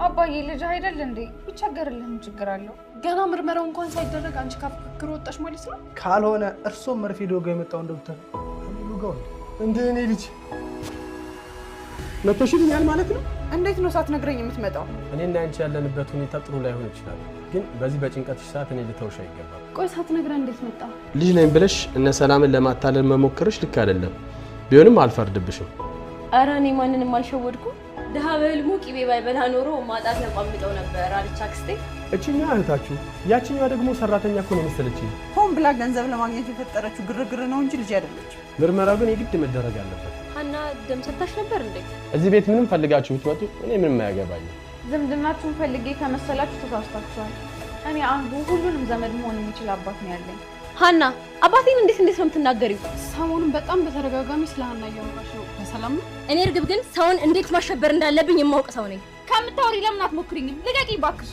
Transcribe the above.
አባዬ ልጅ አይደል እንዴ? ቢቸገርልህ ምን ችግር አለው? ገና ምርመራው እንኳን ሳይደረግ አንቺ ከፍክክር ወጣሽ ማለት ነው። ካልሆነ እርሶም መርፌ ሊወጋው የመጣውን ዶክተር ልውጋው እንዴ? እኔ ልጅ መቶሽልኛል ማለት ነው። እንዴት ነው ሳትነግረኝ የምትመጣው? እኔና አንቺ ያለንበት ሁኔታ ጥሩ ላይሆን ይችላል፣ ግን በዚህ በጭንቀትሽ ሰዓት እኔ ልተውሽ አይገባም። ቆይ ሳትነግረን እንዴት መጣ? ልጅ ነኝ ብለሽ እነ ሰላምን ለማታለል መሞከርሽ ልክ አይደለም። ቢሆንም አልፈርድብሽም። ኧረ እኔ ማንንም አልሸወድኩም። ድሀ በህልሙ ቂቤ ባይበላ ኖሮ ማጣት ያቋምጠው ነበር አለች አክስቴ። እችኛዋ እህታችሁ፣ ያችኛዋ ደግሞ ሰራተኛ እኮ ነው የመሰለችኝ። ሆን ብላ ገንዘብ ለማግኘት የፈጠረችው ግርግር ነው እንጂ ልጅ አይደለችም። ምርመራው ግን የግድ መደረግ አለበት። ሀና ደም ሰጥታሽ ነበር እንዴ? እዚህ ቤት ምንም ፈልጋችሁ ብትመጡ እኔ ምንም አያገባኝም። ዝምድናችሁን ፈልጌ ከመሰላችሁ ተሳስታችኋል። እኔ አንዱ ሁሉንም ዘመድ መሆን የሚችል አባት ነው ያለኝ። ሀና አባቴን እንዴት እንዴት ነው የምትናገሪው? ሰሞኑን በጣም በተደጋጋሚ ስለ ሀና እያወራሽ ነው። በሰላም ነው? እኔ እርግብ ግን ሰውን እንዴት ማሸበር እንዳለብኝ የማውቅ ሰው ነኝ። ከምታወሪ ለምን አትሞክሪኝም? ልቀቂኝ እባክሽ።